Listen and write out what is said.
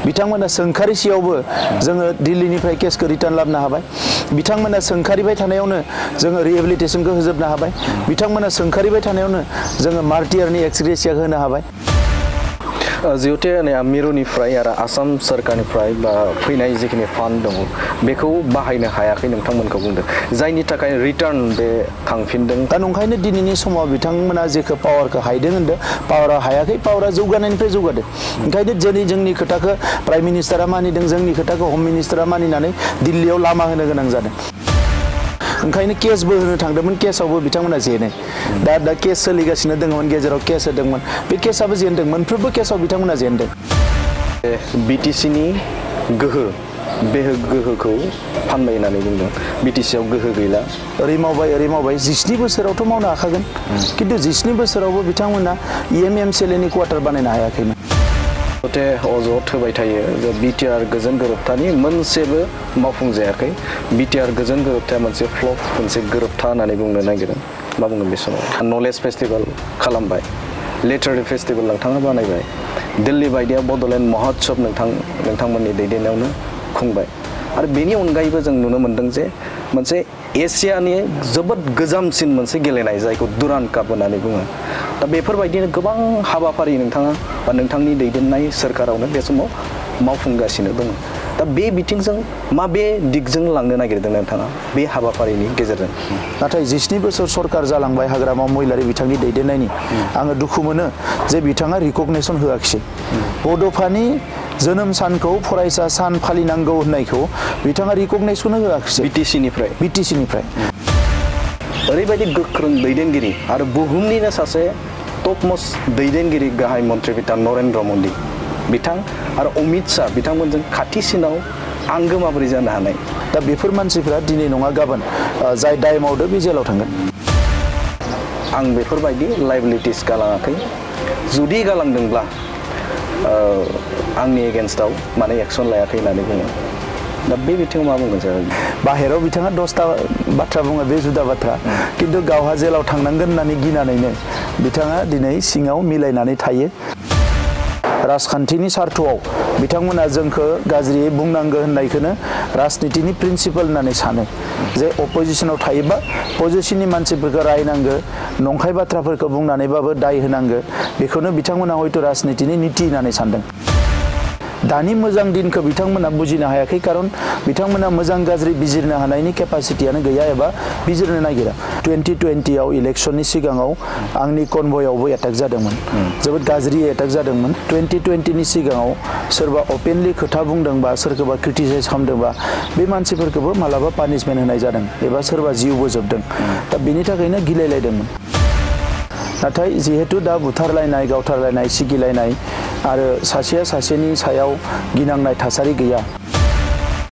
बिथांमोना सोंखारिसेयावबो जोङो दिल्लीनिफ्राय केसखौ रिटार्न लाबोनो हाबाय बिथांमोना सोंखारिबाय थानायावनो जोङो रिहेबिलिटेसनखौ होजोबनो हाबाय बिथांमोना सोंखारिबाय थानायावनो जोङो मार्टियारनि एक्सग्रेसियाखौ होनो हाबाय जिहेतु मिरुनिफ्राय आरो आसाम सोरखारनिफ्राय बा फैनाय जिखिनि फान्ड दङ बेखौ बाहायनो हायाखै नोंथांमोनखौ बुंदों जायनि थाखाय रिटार्न बे थांफिनदों दा नंखायनो दिनैनि समाव बिथांमोना जेखौ पावारखौ हायदों होनदों पावारा हायाखै पावारा जौगानायनिफ्राय जौगादों ओंखायनो दिनै जोंनि खोथाखौ प्राइम मिनिस्टारा मानिदों जोंनि खोथाखौ हम मिनिस्टारा मानिनानै दिल्लीयाव लामा होनो गोनां जादों ओंखायनो केसबो होनो थांदोंमोन केसआवबो बिथांमोना जेनो दा केस सोलिगासिनो दङमोन गेजेराव केस होदोंमोन बे केसआबो जेनदों मोनफ्रोमबो केसआव बिथांमोना जेनदों बिटिसिनि गोहो बे गोहोखौ फानबाय होननानै बुंदों बिटिसिआव गोहो गैला ओरै मावबाय 17 बोसोरावथ' मावनो हाखागोन खिन्थु 17 बोसोरावबो बिथांमोना EMCLनि क्वार्टार बानायनो हायाखैमोन जाहाथे अजद होबाय थायो जे बिटिआर गोजोन गोरोबथानि मोनसेबो मावफुंजायाखै बिटिआर गोजोन गोरोबथाया मोनसे फ्लप मोनसे गोरोबथा होननानै बुंनो नागिरदों मा बुंगोन बे समाव नलेज फेस्टिभेल खालामबाय लिटारेरि फेस्टिभेल नोंथाङा बानायबाय दिल्ली बायदिया बड'लेण्ड महोत्सव नोंथांमोननि दैदेननायावनो खुंबाय आरो बेनि अनगायैबो जों नुनो मोन्दों जे मोनसे एसियानि जोबोद गोजामसिन मोनसे गेलेनाय जायखौ दुरान्ड काप होननानै बुङो दा बेफोरबायदिनो गोबां हाबाफारि नोंथाङा बा नोंथांनि दैदेननाय सोरखारावनो बे समाव मावफुंगासिनो दङ दा बे बिथिंजों माबे दिगजों लांनो नागिरदों नोंथाङा बे हाबाफारिनि गेजेरजों नाथाय 17 बोसोर सरकार जालांबाय हाग्रामा महिलारि बिथांनि दैदेननायनि आङो दुखु मोनो जे बिथाङा रिकगनेसन होआखिसै बड'फानि जोनोम सानखौ फरायसा सान फालिनांगौ होननायखौ बिथाङा रिकगनेसन होआखिसै बिटिसिनिफ्राय ओरैबायदि गोख्रों दैदेनगिरि आरो बुहुमनिनो सासे टप मोस्ट दैदेनगिरि गाहाय मन्त्रि बिथां नरेन्द्र मदि बिथां आरो अमित शाह बिथांमोनजों खाथिसिनाव आंगो माबोरै जानो हानाय दा बेफोर मानसिफ्रा दिनै नङा गाबोन जाय दाय मावदो बे जेलाव थांगोन आं बेफोरबायदि लाइबिलिटिस गालाङाखै जुदि गालांदोंब्ला आंनि एगेन्स्टआव माने एक्सन लायाखै होननानै बुङो दा बे बिथिङाव मा बुंगोन सार बाहेराव बिथाङा 10टा बाथ्रा बुङो बे जुदा बाथ्रा खिन्थु गावहा जेलाव थांनांगोन होननानै गिनानैनो बिथाङा दिनै सिङाव मिलायनानै थायो राजखान्थिनि सार्थआव बिथांमोना जोंखौ गाज्रियै बुंनांगौ होननायखौनो राजनितिनि प्रिन्सिपाल होननानै सानो जे अपोजिशनाव थायोबा पजिशननि मानसिफोरखौ रायनांगौ नंखाय बाथ्राफोरखौ बुंनानैबाबो दाय होनांगौ बेखौनो बिथांमोना हयथ' राजनितिनि नीति होननानै सानदों दानि मोजां दिनखौ बिथांमोना बुजिनो हायाखै खारन बिथांमोना मोजां गाज्रि बिजिरनो हानायनि केपासिटियानो गैया एबा बिजिरनो नागिरा 2020आव इलेक्शननि सिगाङाव आंनि कनभयआवबो एटाक जादोंमोन जोबोद गाज्रि एटाक जादोंमोन 2020नि सिगाङाव सोरबा अपेनलि खोथा बुंदोंबा सोरखौबा क्रिटिसाइज खालामदोंबा बे मानसिफोरखौबो मालाबा पानिशमेन्ट होनाय जादों एबा सोरबा जिउबो जोबदों दा बेनि थाखायनो गिलायलायदोंमोन नाथाय जिहेतु दा बुथारलायनाय गावथारलायनाय सिगिलायनाय आरो सासेया सासेनि सायाव गिनांनाय थासारि गैया